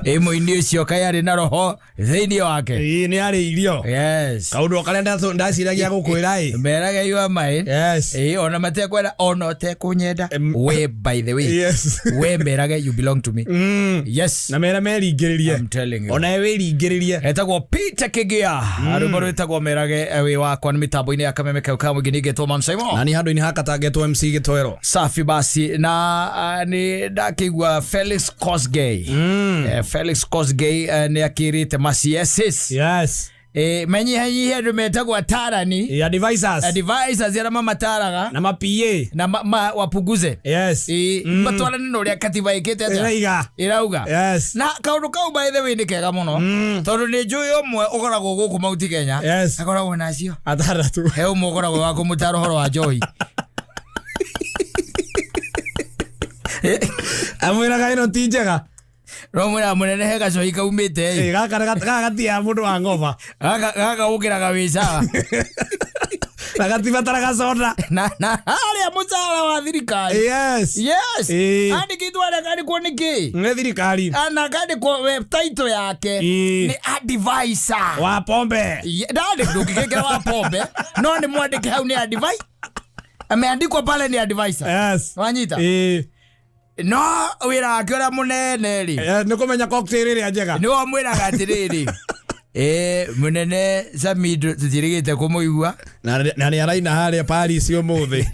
Ĩ mũini ũcio kaĩ arĩ na roho thĩinĩ wake. Ĩĩ nĩ arĩ irio. Yes. Kaũndũ o karĩa ndaciragia gũkwĩra ĩ. Meraga you are mine. Yes. Ĩ ona matekwenda ona ũtekũnyenda. We by the way. Yes. We merage you belong to me. Mm. Yes. Na mera meringĩrĩrie. I'm telling you. Ona we wĩringĩrĩrie. Etagwo Peter Kigia. Rwĩmbo rwĩtagwo merage wĩ wakwa nĩ mĩtambo-inĩ ya kameme kau ka mũingĩ ningĩtwo Man Simon. Na ni handũ-inĩ hakatangĩtwo MC Gĩtoero. Safi basi na nĩ ndakĩigua Felix Kosgei. Felix Kosgei nĩ akĩrĩte maciesis. Yes. Menyihanyihie andũ metagwo atarani. Yeah, advisors. Advisors arĩa mamataraga Na ma PA. na wapunguze. Yes. Matwarane na ũrĩa katiba ĩkĩte atĩa? Ĩraiga. Ĩrauga. Yes. Na kaũndũ kau by the way nĩ kega mũno tondũ nĩ njũĩ ũmwe ũkoragwo gũkũ Mount Kenya. Yes. Akoragwo nacio. Atandatũ. He ũmwe ũkoragwo wa kũmũtara ũhoro wa njohi. Amwĩraga ĩno ti njega. No mwĩraga mũnene he gacohi kaumĩte ĩ. Ĩ, gaka gaka gatia mũndũ wa ng'oba. Gaka gaka ũkĩraga wĩ sawa. Na gatibataraga soda. Na harĩa mũcara wa thirikari. Yes. Yes. Ĩ. Andĩkĩtwo harĩa kandĩkwo nĩ kĩ? Nĩ thirikari. Ana kandĩkwo web title yake Ĩ. nĩ advisor. Wa pombe. Ndandĩ ndũngĩkĩngĩra wa pombe no nĩ mwandĩke hau nĩ advisor. Ameandikwo pale ni advisor. Yes. Wanyita? Ĩ. No wĩra wake ũrĩa mũnene rĩ Eh, nĩ kũmenya cocktail ĩrĩa njega. nĩ wamwĩraga atĩrĩrĩ, mũnene Sami tũtirĩgĩte kũmũigua. Na nĩ araina harĩa Paris ũmũthĩ.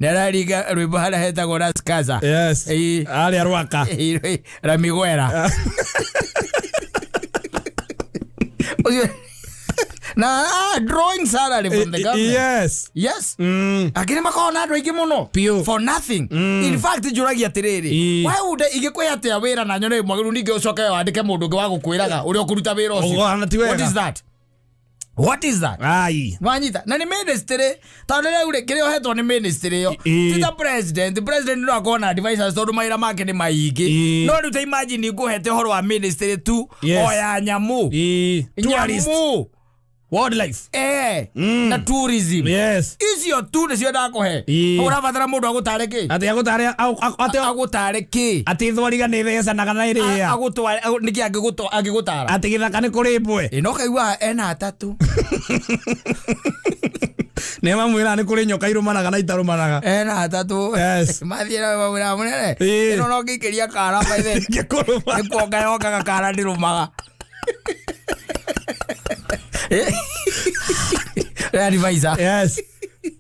Nĩ araringa rwĩmbo harĩa hetagwo Rascaza. Yes. Ĩ. Harĩa Rwaka. Ramiguera. Ũcio- na drawing salary from the government. Yes. Yes. Mm. Akĩrĩ makoragwo na andũ aingĩ mũno Piũ. for nothing. In fact njũragia atĩrĩrĩ, Ĩ. why would ingĩkwĩhe atĩa wĩra na nyone wĩ mwagĩrĩru ningĩ ũcoke wandĩke mũndũ ũngĩ wa gũkwĩraga ũrĩa ũkũruta wĩra ũcio? Ũgana ti wega. What is that? What is that? Ai. Wanyita na nĩ ministry, tondũ rĩu rĩ kĩrĩa ũhetwo nĩ ministry ĩyo Ĩ. ti ta president. President no akorwo na advisors tondũ mawĩra make nĩ maingĩ. Ĩ. No rĩu ta imagine ngũhete ũhoro wa ministry tu Yes. o ya nyamũ. Ĩ. Tourist. Nyamũ. Wildlife. Na tourism. Yes. Icio tu nĩcio ndakũhe. Ĩ. Ũrabatara mũndũ agũtare kĩ? Atĩ agũtare atĩ Agũtare kĩ? atĩ thwariga nĩ thecanaga na ĩrĩa. Agũtware nĩkĩ angĩgũtara? Atĩ gĩthaka nĩ kũrĩ mbwe. Ĩ, no kaigua ena atatũ. Nĩ mamwĩraga nĩ kũrĩ nyoka irũmanaga na itarũmanaga. Ena atatũ. Yes. Mathiĩ na mawĩra mũnene. Ĩ. Ĩno no ngĩikĩria kara by then. Ingĩkũrũma. Nĩ kuonga yongaga kara ndĩrũmaga. Advisor. Yes.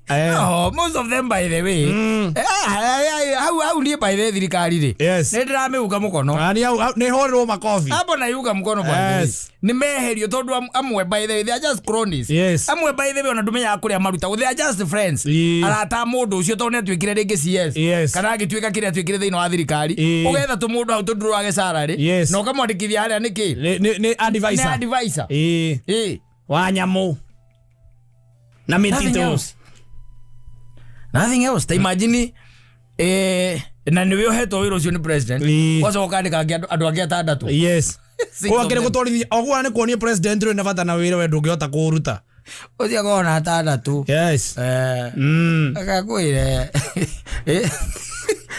Eh. Oh, most of them by the way. Hau niĩ by the way thirikari rĩ. Yes. Nĩ ndĩramĩunga mũkono. Ah, nĩ hau nĩ horĩrwo makobi. Hapo naiunga mkono by the way. Yes. Nĩ meherio tondũ amwe by the way they are just cronies. Yes. Amwe by the way ona ndũmenyaga kũrĩa marutagwo, they are just friends. Ĩ. Arata a mũndũ ũcio tondũ nĩ atuĩkire rĩngĩ CS. Yes. Kana agĩtuĩka kĩrĩa atuĩkire thĩinĩ wa thirikari. Ĩ. Ũgetha tũmũndũ hau tũndũrage salary. Yes. Na ũkamwandĩkithia harĩa nĩkĩ? Nĩ nĩ Nĩ advisor. advisor. Ĩ. Ĩ. Wa nyamũ. Na Nothing mĩtitũ. else. Nothing else. Ta imagine na nĩwe ũhetwo wĩra ũcio nĩ president. Ĩ. Wacoka ũkandĩka andũ angĩ atandatũ. Yes. Six Kwa of akĩrĩ them. gũtwarithia ogwa nĩ kuonia president rĩ na bata na wĩra we ndũngĩhota kũũruta. Ũcio akoragwo na atandatũ. Yes. Mm. Akakwĩre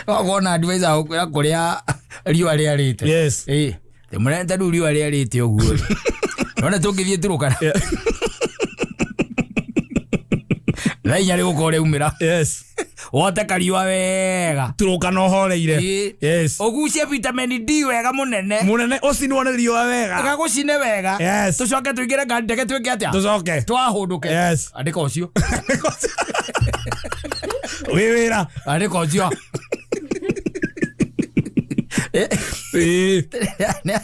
wakorwo na advisor agũkwĩra kũrĩa riũa rĩarĩte. Yes. Ĩ, te mũnene ta rĩu riũa rĩarĩte ũguo rĩ. Nona tũngĩthiĩ Turukana. Yeah. Thaa inya rĩgũkorwo rĩaumĩra. Yes. Wote kariũa wega. Turukana ũhoreire. Ĩ. Yes. Ũgucie vitamin D wega mũnene. Mũnene ũcinwo nĩ riũa wega. Gagũcine wega. Yes. Tũcoke tũingĩre ngari ndege twĩke atĩa? Tũcoke. Twahũndũke. Yes. Andĩka ũcio. Wĩ wĩra. Andĩka ũcio. Ĩ.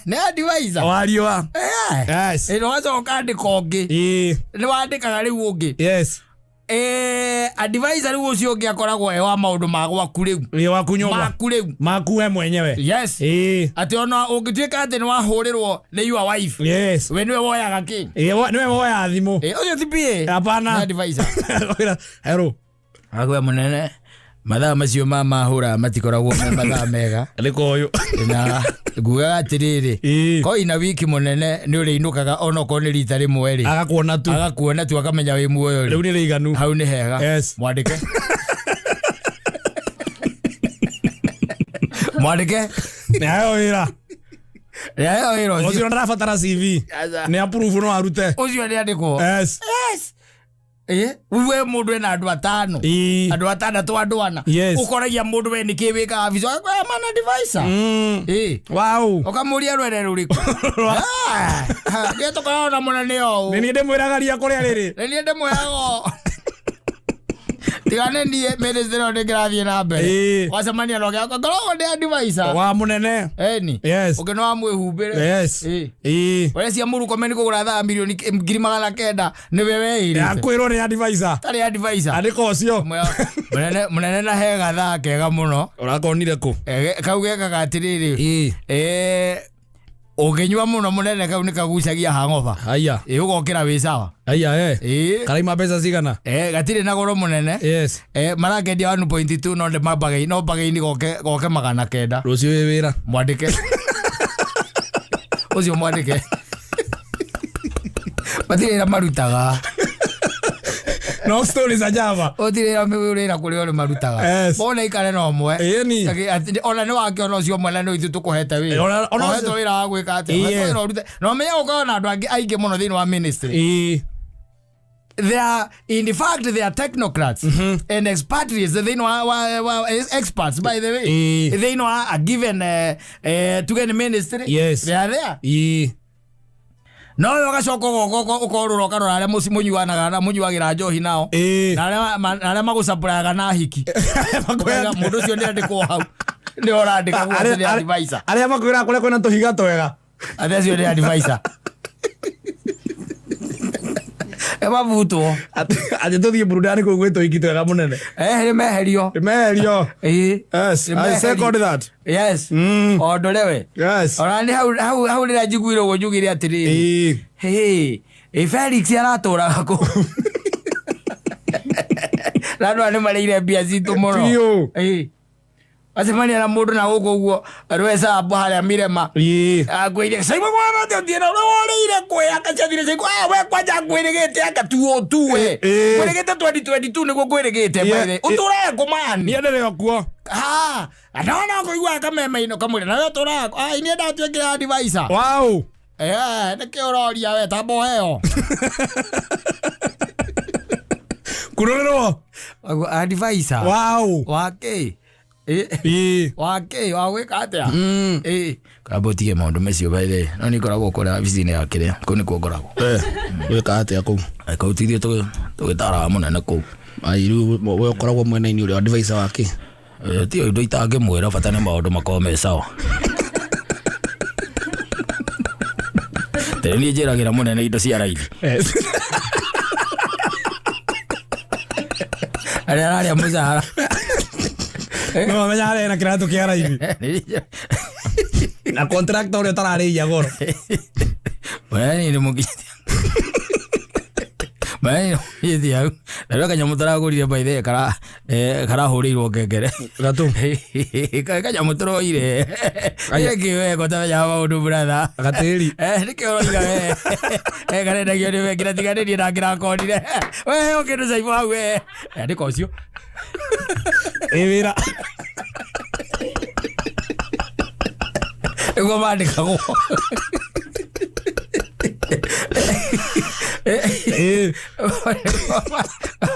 Nĩ advisor. Wa riũa. Yes. Ĩ, na ũgacoka ũkandĩka ũngĩ. Ĩ. Nĩ wandĩkaga rĩu ũngĩ. Yes. Advisor rĩu ũcio ũngĩ akoragwo e wa maũndũ ma gwaku rĩu. Ĩ waku nyũmba. Maku rĩu. Maku we mwenyewe. Yes. Ĩ. Atĩ ona ũngĩtuĩka atĩ nĩ wahũrĩrwo nĩ your wife. Yes. We nĩwe woyaga kĩ? Ĩ nĩwe woya thimũ. Ĩ, ũcio ti PA. Hapana. Nĩ advisor. Wĩra. Hello. Akwĩra mũnene mathaa macio ma mahũra matikoragwo me mathaa mega. Nĩ koyũ. Na ngugaga atĩrĩrĩ, Ĩ. ko ina wiki mũnene nĩ ũrĩinũkaga onokorwo nĩ rita rĩmwe rĩ, Agakuona tu. agakuona tu akamenya wĩ muoyo Rĩu rĩ, nĩ rĩiganu. hau nĩ hega. Yes. Mwandĩke. Mwandĩke. Nĩ aheo wĩra. Nĩ aheo wĩra ũcio. Ũcio ndarabatara CV. Aca. Nĩ approve no arute. Ũcio nĩ andĩkwo. Yes. Yes. We mũndũ ena andũ atano. Ĩ. Andũ atandatũ andũ ana. Yes. Ũkoragia mũndũ we nĩkĩ wĩkaga wabici, agakwĩra I'm an advisor. Mm. Ĩ. Wow. Ũkamũria rwere rũrĩkũ? Nĩ tũkoragwo na mũnene ũũ. Nĩ niĩ ndĩmwĩraga ria kũrĩa rĩrĩ. Nĩ niĩ ndĩmwĩraga. Tigane niĩ ministry ĩno nĩ kĩrathiĩ na mbere. Ĩ. Wacemania na ũngĩ ngoragwo ndĩ advisor. Wa mũnene. Eni. Yes. Ũngĩ no amwĩhumbĩre. Yes. Ĩ. Ĩ. Ũrecia Mũrukome nĩ kũgũra thaa milioni 900,000 nĩwe weĩrĩte. Akwĩrwo nĩ advisor. Tarĩ advisor. Andĩka ũcio. Mũnene mũnene na he gathaa kega mũno. Ũrakonire kũ? Kau gekaga atĩrĩrĩ. Ĩ. Ũngĩnyua mũno mũnene kau nĩ kagucagia hangoba. Haya. Ĩ, ũgokĩra wĩ sawa. Haya eh. Ĩ. Karaima mbeca cigana? Gatirĩ na goro mũnene. Yes. Marakendia 1.2 no ndĩ mambagaini no mbagaini goke 900. Rũciũ wĩ wĩra. Mwandĩke. Ũcio mwandĩke matirĩ wĩra marutaga. No stories za Java. Gũtirĩ wĩra kũrĩ ũrĩ marutaga. Mona ikare na ũmwe. Ĩni. Ona nĩ wakĩona ũcio mwana nĩ ithuĩ tũkũhete wĩra. Ona Ũhetwo wĩra wa gwĩka atĩa? Ũhetwo wĩra ũrute. Na ũmenye gũkorwo na andũ angĩ aingĩ mũno thĩinĩ wa ministry. They are, in fact, they are technocrats and expatriates thĩinĩ wa experts, by the way, thĩinĩ wa a given tuge nĩ ministry. They are there. No we ũgacoka ũgoka ũkorũra ũkarora arĩa mũnyuanaga na mũnyuagĩra njohi nao na arĩa magũcapũraga na hiki. Ũkauga, mũndũ ũcio nĩ andĩkwo hau nĩ ũrandĩka guo atĩ nĩ advisor. Arĩa makwĩraga kũrĩa kwĩna tũhiga twega. Atĩ acio nĩ advisor mabutwo. Atĩ tũthiĩ burudani kũu gwĩ tũhiki twega mũnene. Nĩ meherio. Meherio. Ĩĩ. Yes, Nĩ I meherio. second that. Yes. Ondorewe. Ona nĩ hau hau hau rĩrĩa njiguire ũguo njugire atĩrĩrĩ, hey, ĩ Felix aratũraga kũ na andũ aya nĩ marĩire mbia citũ mũno. Biũ. Ĩĩ. Acemania na mũndũ na gũkũ ũguo rwecambo harĩa Mirema, akwĩire caimwe mwana atĩ ũthiĩ na ũrĩa worĩire kwĩ akaciathire caimwe we kwanja ngwĩrĩgĩte aka tuo tuwe ngwĩrĩgĩte 2022 nĩguo ngwĩrĩgĩte by the way. Ũtũraga kũmani. Niĩ ndĩrĩ o kuo. Ha ndona kũigua kameme-inĩ kamwĩra nawe ũtũraga niĩ ndatuĩkire advisor. Wow. Nĩkĩ ũroria we tamba ũheo? Kurũrĩrwo. Advisor. Wow. Wakĩ? Wakĩ wa gwĩka atĩa? Kamba ũtige maũndũ macio by the way. No nĩ ngoragwo kũrĩa wabici-inĩ ya kĩrĩa kũu nĩkuo ngoragwo. Wĩka atĩa kũu? Kũu ti ithuĩ tũgĩtaraga mũnene kũu. Ai, rĩu we ũkoragwo mwena-inĩ ũrĩa advisor wake? Ti ũndũ itangĩmwĩra, bata nĩ maũndũ makorwo me sawa. Tene niĩ njĩragĩra mũnene indo cia raithi. Arĩa ararĩa mũcara. No menya harĩa ena kĩratũ kĩa raithi na contractor ũrĩa ũtararĩia goro. Mũnene nĩ mũkinyĩtie. Mũnene nĩ mũkinyĩtie hau. Na rĩu kanyamũ tũragũrire by the way karahũrĩirwo ngengere. Gatũ. Kanyamũ tũroire. Nĩkĩ we gũtamenyaga maũndũ brother? Gatĩri. Nĩkĩ ũroiga we? Karendagio nĩ bengi na tiganĩrie na ngĩrakonire. We heo kĩndũ caimũ hau we. Andĩka ũcio. Ĩ wĩra. Nĩguo mandĩkagwo.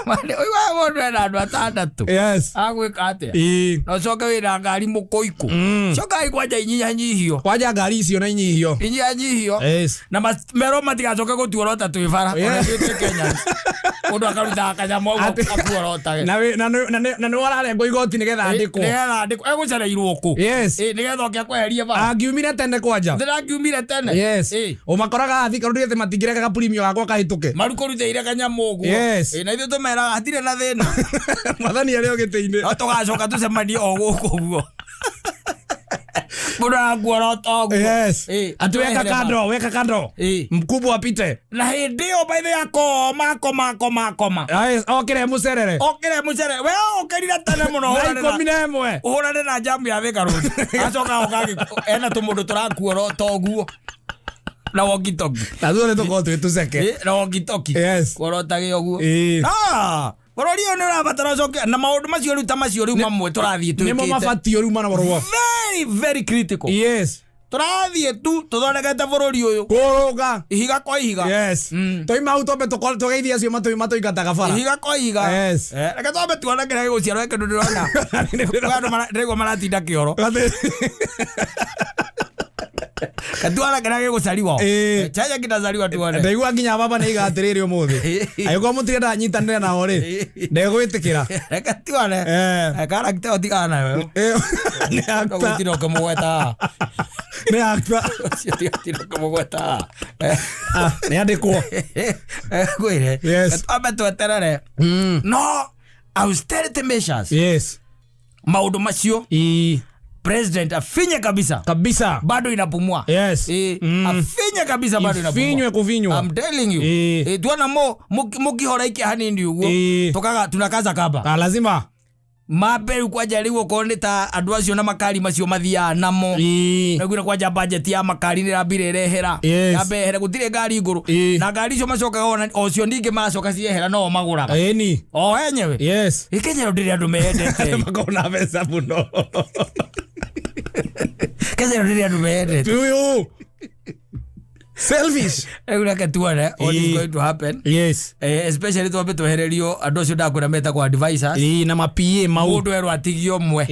Ũiguaga mũndũ ena andũ atandatũ. Agwĩka atĩa? Na ũcoke wĩna ngari mũkũikũ. Cokai kwanja inyihanyihio. Kwanja ngari icio na inyihio. Inyihanyihio. Na merwo matigacoke gũtuorota twĩ bara. Ona ithuĩ twĩ Kenyans. Mũndũ akarutaga kanyamũ ũguo akuorotage. Na nĩ wararengwo igoti nĩgetha andĩkwo. Nĩgetha andĩkwo. Egũcereirwo kũ? Nĩgetha oke akweherie bara. Angiumire tene kwanja. Ndĩrangiumire tene. Ũmakoraga Thika rũndũ gĩtĩ matingĩreka gapurimio gakwa kahĩtũke. Marukũrutĩire kanyamũ ũguo. Na ithuĩ tũmeraga hatirĩ na thĩna. Mwathani arĩ o gĩtĩ-inĩ. No tũgacoka tũcemanie o gũkũ ũguo. Mũndũ arakuorota ũguo. Ati weka kando, weka kando. Mkubwa apite. Na hĩndĩ ĩyo by the way akoma, akoma, akoma, akoma. Okĩre mũcerere. Okĩre mũcerere. We okĩrire tene mũno. Thaa 11. Ũhũrane na jamu ya Thika Road. Acoka oka ena tũmũndũ tũrakuorota ũguo. Na walkie-talkie. Na thuothe tũkorwo twĩ tũceke. Na walkie-talkie. Kuorotage ũguo. Bũrũri ũyũ nĩ ũrabatara ũcoke na maũndũ macio rĩu ta macio rĩu mamwe tũrathiĩ Nĩmo twĩkĩte. mabatiĩ rĩu marorwo. Very, very critical. Tũrathiĩ tu tũthondekete bũrũri ũyũ. Kũrũnga. Ihiga kwa ihiga. Toima hau twambe tũgeithie acio matũingataga bara. Ihiga kwa ihiga. Reke twambe tuone kĩrĩa gĩgũciarwo kĩndũ ndĩrona. Andũ ndĩraigua maratinda kĩoro. Katuona kĩrĩa gĩgũcariwa. Chanya kĩtacariwa tuone. Ndaigua nginya baba nĩ aiga atĩrĩrĩ ũmũthĩ. Angĩkorwo mũtirenda nyitanĩre nao rĩ, ndegwĩtĩkĩra. Reke tuone. Karakta ĩyo tigana nayo. Nĩ actor. Gũtirĩ ũkĩmũgweta. Nĩ actor. Ũcio tiga ũkĩmũgweta. Nĩ andĩkwo. Ngwĩre. Twambe tweterere. No austerity measures. Maũndũ macio. President afinye kabisa. Kabisa. Bado inapumua. Afinye kabisa bado inapumua. Ifinywe kufinywa. I'm telling you. Tuona mukihora iki hanini uguo. Tukaga tunakaza kaba. Lazima. Mambe rĩu kwanja rĩu okorwo nĩ ta andũ acio na makari macio mathiaga namo. Naguo kwanja budget ya makari nĩ rambire ĩrehera. Yambe yehere, gũtirĩ ngari ngũrũ. Na ngari icio macokaga ona ocio ningĩ macoka ciehera no magũraga. Ĩni. O enyewe. Ĩ Kenya ndĩrĩ andũ meyendete. Makoragwo na mbeca mũno. Kenya ndĩrĩ andũ meyendete. Ũyũ selfish. Rĩu reke tuone what is going to happen. Especially twambe twehererio andũ acio ndakwĩra metagwo advisors. Ĩĩ, na ma PA mau. Mũndũ erwo atigio ũmwe.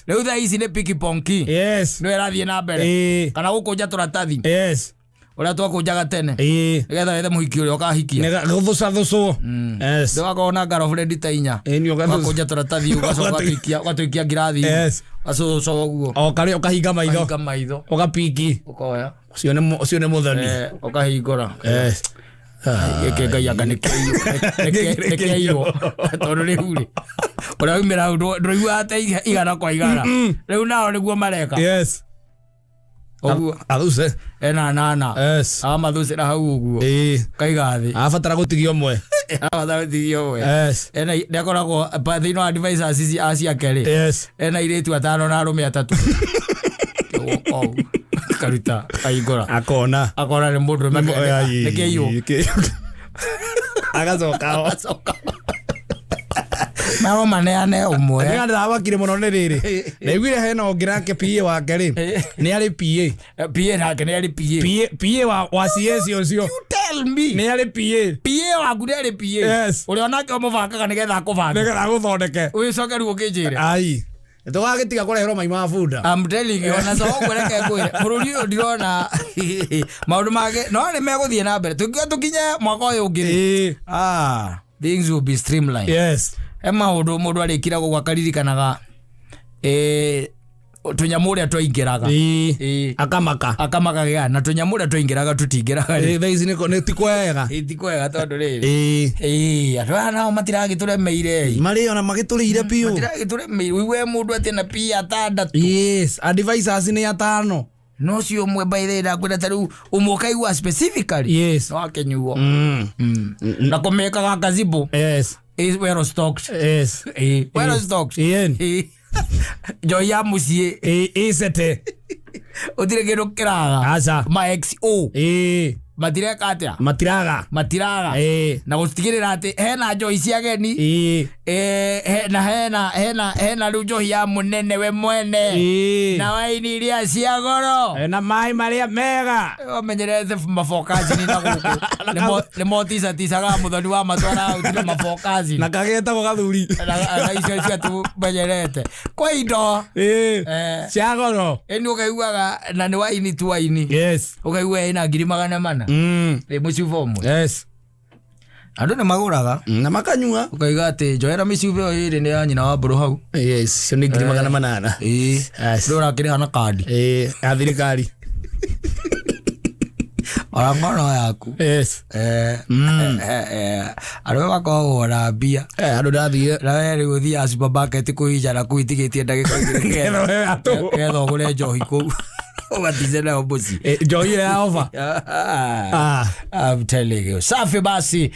Rĩu thaa ici nĩ piki ponki. Nĩwe ĩrathiĩ na mbere. Kana gũkũnja tũratathi. Ũrĩa twakũnjaga tene. Nĩgetha wethe mũhiki ũrĩa ũkahikia. Gũthũcathũcwo. Ndũgakorwo na girlfriend ta inya. Ĩni, ũgathũca. Ũgakũnja tũratathi ũgacoka ũgatũikia ngirathi. Ũgacũcũca ũguo. O karĩa ũkahinga maitho. Ũkahinga maitho. Ũgapiki. Ũkoya. Ũcio nĩ mũthoni. Ũkahingũra. Gĩkĩ Ngai anga nĩ kĩaiywo tondũ rĩu rĩ ũrĩa waumĩra hau ndũiguaga ta igana kwa igana, rĩu nao nĩguo mareka. Ũguo. Athuse. Ena nana. Amathũcĩra hau ũguo. Kaiga thĩ. Abatara gũtigia ũmwe. Abatara gũtigia ũmwe. Ena nĩakoragwo thĩinĩ wa advisors ici aciake rĩ. Ena airĩtu atano na arũme atatũ. Ũguo, karuta kahingũra. Akona. Akona nĩ mũndũ nĩ kĩaiywo. Agacoka ho. Acoka nao maneane ũmwe. Nĩga ndĩramakire mũno nĩ rĩrĩ, ndaiguire hena ũngĩ nake PA wake rĩ, nĩ arĩ PA. PA nake nĩ arĩ PA. PA wa CS ũcio. You tell me. Nĩ arĩ PA. PA waku nĩ arĩ PA? Yes. Ũrĩa onake ũmũbangaga nĩgetha akũbange. Nĩgetha agũthondeke. Wĩcoke rĩu ũkĩnjĩre. Ai, tũgagĩtiga kũreherwo mai ma bunda. I'm telling you, ona so ũguo reke ngwĩre bũrũri ũyũ ndirona maũndũ mangĩ no nĩ megũthiĩ na mbere tũkiuga tũkinye mwaka ũyũ ũngĩ rĩ. Ah, things will be streamlined. He maũndũ mũndũ arĩkira gũkũ akaririkanaga tũnyamũ ũrĩa twaingĩraga. Akamaka. Akamakaga na tũnyamũ ũrĩa twaingĩraga tũtingĩraga rĩ. Thaa ici nĩ ti kwega. Ĩ, ti kwega tondũ rĩrĩ andũ aya nao matiragĩtũremeire. Marĩ ona magĩtũrĩire biũ. Matiragĩtũremeire, ũigue mũndũ atĩ na pia atandatũ. Yes, advisors nĩ atano. No cio ũmwe, by the way, ndakwĩra ta rĩu ũmwe ũkaigua specifically no akenyuo na kũmĩkaga gazebo is well stocked. Well stocked. Njohi ya mũciĩ. Ĩcete. Ũtirĩ kĩndũ kĩraga. Aca. Ma XO matireka atĩa? Matiraga. Matiraga. Na gũtigĩrĩra atĩ hena njohi cia ageni. Na hena rĩu njohi ya mũnene we mwene na waini iria cia goro. Na maĩ marĩa mega. Ũmenyerete mabokacini na gũkũ nĩ moticaticaga mũthoni wa matwara hau na mabokacini. Na kagetagwo gathuri. Na icio cio tumenyerete kwa indo Cia goro. Ĩni ũkaiguaga na nĩ waini tu waini. Ũkaigua ĩna 400,000 ĩ mũcuba ũmwe. Andũ nĩ magũraga. Na makanyua. Ũkaiga atĩ njoera mĩcuba ĩyo ĩrĩ nĩ ya nyina wa mbũrũ hau. Yes, cio nĩ 800,000. Ndũ ũrakĩrĩha na kandi. Ya thirikari. Ona ngono yaku. Arũme makoragwo na mbia. Andũ ndathire. Na we rĩu ũthiaga supermarket kũhinjana kũu itigĩtie ndagĩka igĩrĩ Nĩgetha wewe atũ. nĩgetha ũgũre njohi kũu ũgatice nayo mũciĩ. Njohi ĩyo ya ofa. I'm telling you. Safi basi.